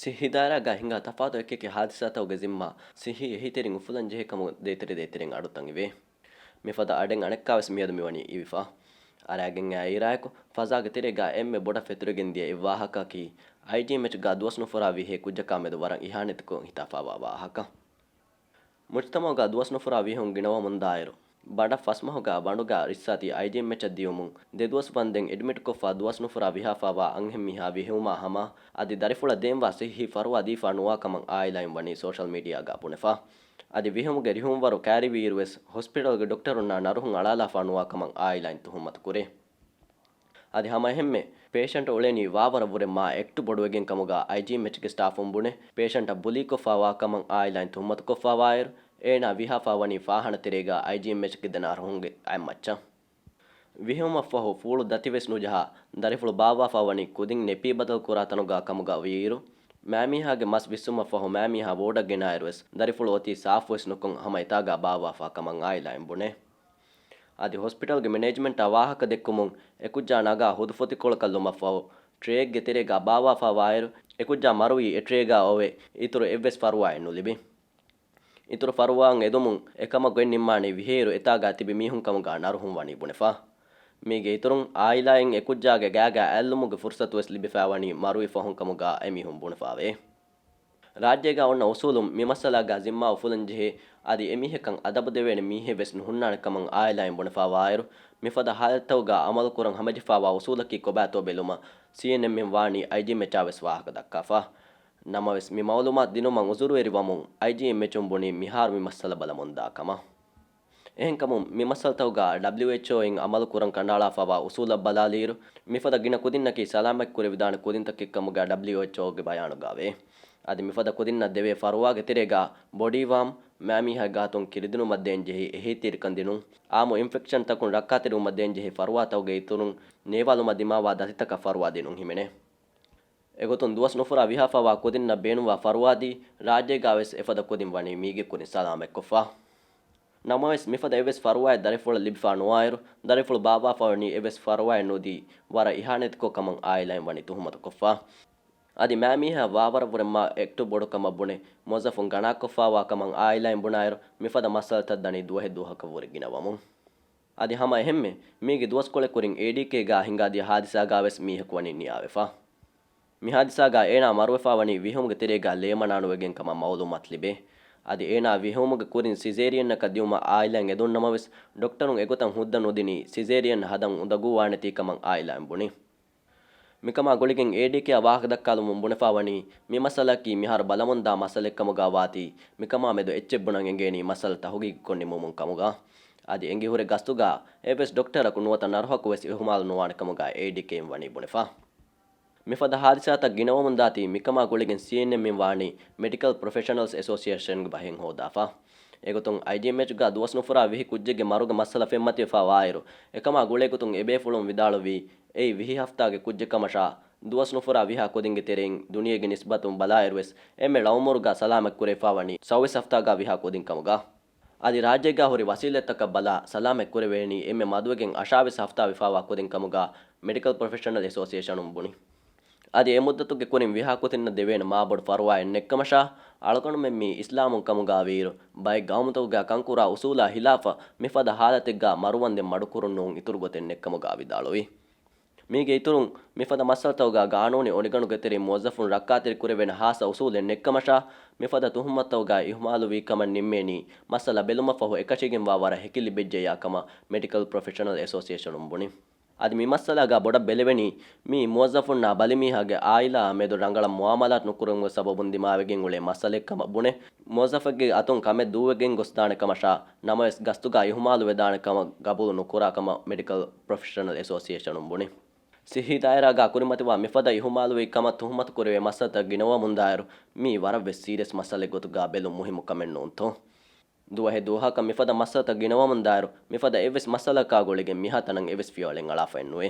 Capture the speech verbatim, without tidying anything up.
ސިއްހީ ދާއިރާގަ ހިނގާ ތަފާތު އެކިއެކި ހާދިސާތަކުގެ ޒިންމާ ސިއްހީ އެހީތެރިން އުފުލަންޖެހޭ ކަމުގަ ދޭތެރެ ދޭތެރެއިން އަޑުއްތަން އިވޭ. މިފަދަ އަޑެއް އަނެއްކާވެސް މިއަދު މިވަނީ އިވިފަ. އަރާގެން އައި އިރާއެކު ފަޒާގެ ތެރޭގަ އެންމެ ބޮޑަށް ފެތުރިގެން ދިޔަ އެއް ވާހަކައަކީ، އައިޖީއެމްއެޗްގަ ދުވަސް ނުފުރާ ވިހޭ ކުއްޖަކާ މެދު ވަރަށް އިހާނެތިކޮށް ހިތާފާވާ ވާހަކަ. މުޖްތަމަޢުގަ ދުވަސް ނުފުރާ ވިހުން ގިނަވަމުންދާއިރު، ބަނޑަށް ފަސް މަހުގަ ބަނޑުގަ ރިއްސާތީ އައިޖީއެމްއެޗަށް ދިޔުމުން، ދެ ދުވަސް ވަންދެން އެޑްމިޓްކޮށްފަ ދުވަސް ނުފުރާ ވިހާފާވާ އަންހެންމީހާ ވިހެއުމާ ހަމަ، އަދި ދަރިފުޅަށް ދޭންވާ ސިއްހީ ފަރުވާ ދީފާ ނުވާ ކަމަށް އާއިލާއިން ވަނީ ސޯޝަލް މީޑިއާގަ ބުނެފަ. އަދި ވިހެއުމުގެ ރިހުންވަރު ކައިރިވިއިރުވެސް، ހޮސްޕިޓަލްގެ ޑޮކްޓަރުންނާ ނަރުހުން އަޅާލާފާ ނުވާ ކަމަށް އާއިލާއިން ތުހުމަތު ކުރޭ. އަދި ހަމައެހެންމެ، ޕޭޝަންޓަށް އުޅެނީ ވާވަރަށްވުރެ މާ އެކްޓު ބޮޑުވެގެން ކަމުގަ އައިޖީއެމްއެޗްގެ ސްޓާފުން ބުނެ، ޕޭޝަންޓަށް ބުލީކޮށްފާވާ ކަމަށް އާއިލާއިން ތުހުމަތުކޮށްފާވާއިރު، އޭނާ ވިހާފާ ވަނީ ފާހަނަ ތެރޭގަ އައިޖީއެމްއެޗްގެ ދެ ނަރުހުންގެ އަތްމައްޗަށް. ވިހެއުމަށްފަހު ފޫޅު ދަތިވެސް ނުޖަހާ، ދަރިފުޅު ބާއްވާފާ ވަނީ ކުދިން ނެޕީ ބަދަލުކުރާ ތަނުގަ ކަމުގަ ވީއިރު، މައިމީހާގެ މަސް ވިއްސުމަށްފަހު މައިމީހާ ވޯޑަށް ގެނައިރުވެސް، ދަރިފުޅު އޮތީ ސާފުވެސް ނުކޮށް ހަމަ އެތާގަ ބާއްވާފާ ކަމަށް އާއިލާއިން ބުނޭ. އަދި ހޮސްޕިޓަލްގެ މެނޭޖްމަންޓާ ވާހަކަ ދެއްކުމުން، އެކުއްޖާ ނަގާ ހުދުފުތިކޮޅަކަށް ލުމަށްފަހު، ޓްރޭއެއްގެ ތެރޭގަ ބާއްވާފާވާއިރު، އެކުއްޖާ މަރުވީ އެ ޓްރޭގަ އޮވެ، އިތުރު އެއްވެސް ފަރުވާއެއް ނުލިބި. އިތުރު ފަރުވާއަށް އެދުމުން އެކަމަށް ގޮތް ނިންމާނީ ވިހޭއިރު އެތާގަ ތިބި މީހުން ކަމުގަ ނަރުހުން ވަނީ ބުނެފަ. މީގެ އިތުރުން، އާއިލާއިން އެކުއްޖާގެ ގާގަ އަތްލުމުގެ ފުރުސަތުވެސް ލިބިފާވަނީ މަރުވި ފަހުން ކަމުގަ އެމީހުން ބުނެފާވޭ. ރާއްޖޭގަ އޮންނަ އުސޫލުން މި މައްސަލާގަ ޒިންމާ އުފުލަންޖެހޭ، އަދި އެމީހަކަށް އަދަބު ދެވޭނެ މީހެއްވެސް ނުހުންނާނެ ކަމަށް އާއިލާއިން ބުނެފާވާއިރު، މިފަދަ ހާލަތްތަކުގަ އަމަލުކުރަން ހަމަޖެހިފާވާ އުސޫލަކީ ކޮބާތޯ ބެލުމަށް ސީއެންއެމްއިން ވާނީ އައިޖީއެމްއެޗާވެސް ވާހަކަ ދައްކާފަ. ނަމަވެސް، މި މައުލޫމާތު ދިނުމަށް އުޒުރުވެރިވަމުން، އައިޖީއެމްއެޗުން ބުނީ މިހާރު މި މައްސަލަ ބަލަމުންދާ ކަމަށް. އެހެންކަމުން، މި މައްސަލަތަކުގަ ޑަބްލިއުއެޗްއޯއިން އަމަލު ކުރަން ކަނޑައަޅާފަވާ އުސޫލަށް ބަލާލިއިރު، މިފަދަ ގިނަ ކުދިންނަކީ ސަލާމަތް ކުރެވިދާނެ ކުދިންތަކެއް ކަމުގަ ޑަބްލިއުއެޗްއޯގެ ބަޔާނުގައިވޭ. އަދި މިފަދަ ކުދިންނަށް ދެވޭ ފަރުވާގެ ތެރޭގަ ބޮޑީ ވާމް، މައިމީހާގެ ގާތުން ކިރިދިނުމަށް ދޭންޖެހި އެހީތެރިކަން ދިނުން، އާއްމު އިންފެކްޝަންތަކުން ރައްކާތެރިވުމަށް ދޭންޖެހި ފަރުވާތަކުގެ އިތުރުން ނޭވާލުމަށް ދިމާވާ ދަތިތަކަށް ފަރުވާ ދިނުން ހިމެނޭ. އެގޮތުން ދުވަސް ނުފުރާ ވިހާފަވާ ކުދިންނަށް ބޭނުންވާ ފަރުވާދީ، ރާއްޖޭގަވެސް އެފަދަ ކުދިން ވަނީ މީގެ ކުރިން ސަލާމަތްކޮށްފަ. ނަމަވެސް، މިފަދަ އެއްވެސް ފަރުވާއެއް ދަރިފުޅަށް ލިބިފާ ނުވާއިރު، ދަރިފުޅު ބާއްވާފަ ވަނީ އެއްވެސް ފަރުވާއެއް ނުދީ، ވަރަށް އިހާނެތިކޮށް ކަމަށް އާއިލާއިން ވަނީ ތުހުމަތުކޮށްފަ. އަދި މައިމީހާ ވާވަރަށްވުރެ މާ އެކްޓު ބޮޑު ކަމަށް ބުނެ، މުވައްޒަފުން ގަނާކޮށްފާވާ ކަމަށް އާއިލާއިން ބުނާއިރު، މިފަދަ މައްސަލަތައް ދަނީ ދުވަހެއް ދުވަހަކަށްވުރެ ގިނަވަމުން. އަދި ހަމަ އެހެންމެ، މީގެ ދުވަސްކޮޅެއް ކުރިން އޭޑީކޭގަ ހިނގާދިޔަ ހާދިސާގަވެސް މީހަކު ވަނީ ނިޔާވެފަ. މި ހާދިސާގަ އޭނާ މަރުވެފާވަނީ ވިހެއުމުގެ ތެރޭގަ ލޭމަނާނުވެގެން ކަމަށް މައުލޫމާތު ލިބޭ. އަދި އޭނާ ވިހެއުމުގެ ކުރިން ސިޒޭރިއަންއަކަށް ދިއުމަށް އާއިލާއިން އެދުން ނަމަވެސް، ޑޮކްޓަރުން އެގޮތަށް ހުއްދަ ނުދިނީ ސިޒޭރިއަން ހަދަން އުނދަގޫވާނެތީ ކަމަށް އާއިލާއިން ބުނި. މިކަމާ ގުޅިގެން އޭޑީކޭއަށް ވާހަކަ ދައްކާލުމުން ބުނެފާވަނީ، މި މައްސަލައަކީ މިހާރު ބަލަމުންދާ މައްސަލައެއްކަމުގަ ވާތީ، މިކަމާ މެދު އެއްޗެއް ބުނަން އެނގޭނީ މައްސަލަ ތަހުގީގުކޮށް ނިމުމުން ކަމުގަ. އަދި އެނގިހުރެ ގަސްތުގަ އެއްވެސް ޑޮކްޓަރަކު ނުވަތަ ނަރުހަކުވެސް އިހުމާލު ނުވާނެ ކަމުގަ އޭޑީކޭއިން ވަނީ ބުނެފަ. މިފަދަ ހާދިސާތައް ގިނަވަމުންދާތީ، މިކަމާ ގުޅިގެން ސީއެންއެމްއިން ވާނީ މެޑިކަލް ޕްރޮފެޝަނަލްސް އެސޯސިއޭޝަންގެ ބަހެއް ހޯދާފަ. އެގޮތުން އައިޖީއެމްއެޗްގަ ދުވަސް ނުފުރާ ވިހި ކުއްޖެއްގެ މަރުގެ މައްސަލަ ފެންމަތިވެފާ ވާއިރު، އެކަމާ ގުޅޭގޮތުން އެބޭފުޅުން ވިދާޅުވީ، އެއީ ވިހި ހަފްތާގެ ކުއްޖެއް ކަމަށާ، ދުވަސް ނުފުރާ ވިހާ ކުދިންގެ ތެރެއިން ދުނިޔޭގެ ނިސްބަތުން ބަލާއިރުވެސް، އެންމެ ޅައުމުރުގަ ސަލާމަތް ކުރެވިފާވަނީ ސައުވީސް ހަފްތާގަ ވިހާ ކުދިން ކަމުގަ. އަދި ރާއްޖޭގަ ހުރި ވަސީލަތްތަކަށް ބަލާ، ސަލާމަތް ކުރެވޭނީ އެންމެ މަދުވެގެން އަށާވީސް ހަފްތާ ވެފާވާ ކުދިން ކަމުގަ މެޑިކަލް ޕްރޮފެޝަނަލް އެސޯސިއޭޝަނުން ބުނި. އަދި އެ މުއްދަތުގެ ކުރިން ވިހާ ކުދިންނަށް ދެވޭނެ މާބޮޑު ފަރުވާއެއް ނެއްކަމަށާ، އަޅުގަނޑުމެން މީ އިސްލާމުން ކަމުގަ ވީއިރު، ބައެއް ގައުމުތަކުގަ ކަންކުރާ އުސޫލާ ހިލާފަށް މިފަދަ ހާލަތެއްގަ މަރުވަންދެން މަޑުކުރުން ނޫން އިތުރު ގޮތެއް ނެއްކަމުގަ ވިދާޅުވި. މީގެ އިތުރުން، މިފަދަ މައްސަލަތަކުގަ ގާނޫނީ އޮނިގަނޑުގެ ތެރެއިން މުވައްޒަފުން ރައްކާތެރި ކުރެވޭނެ ހާއްސަ އުސޫލެއް ނެއްކަމަށާ، މިފަދަ ތުހުމަތުތަކުގަ އިހުމާލުވީ ކަމަށް ނިންމޭނީ، މައްސަލަ ބެލުމަށްފަހު އެކަށީގެންވާ ވަރަށް ހެކި ލިބެއްޖެޔާ ކަމަށް މެޑިކަލް ޕްރޮފެޝަނަލް އެސޯސިއޭޝަނުން ބުނި. އަދި މި މައްސަލާގަ ބޮޑަށް ބެލެވެނީ، މީ މުވައްޒަފުންނާ ބަލިމީހާގެ އާއިލާއާ މެދު ރަނގަޅަށް މުއާމަލާތު ނުކުރުމުގެ ސަބަބުން ދިމާވެގެން އުޅޭ މައްސަލައެއް ކަމަށް ބުނެ، މުވައްޒަފެއްގެ އަތުން ކަމެއް ދޫވެގެން ގޮސްދާނެ ކަމަށާ، ނަމަވެސް ގަސްތުގަ އިހުމާލުވެދާނެ ކަމަށް ގަބޫލު ނުކުރާ ކަމަށް މެޑިކަލް ޕްރޮފެޝަނަލް އެސޯސިއޭޝަނުން ބުނި. ސިއްހީ ދާއިރާގަ ކުރިމަތިވާ މިފަދަ އިހުމާލުވި ކަމަށް ތުހުމަތު ކުރެވޭ މައްސަލަތައް ގިނަވަމުންދާއިރު، މީ ވަރަށްވެސް ސީރިއަސް މައްސަލައެއް ގޮތުގަ ބެލުން މުހިއްމު ކަމެއް ނޫންތޯ؟ ދުވަހެއް ދުވަހަކަށް މިފަދަ މައްސަލަތައް ގިނަވަމުންދާއިރު، މިފަދަ އެއްވެސް މައްސަލައަކާ ގުޅިގެން މިހާތަނަށް އެއްވެސް ފިޔަވަޅެއް އަޅާފައެއް ނުވޭ.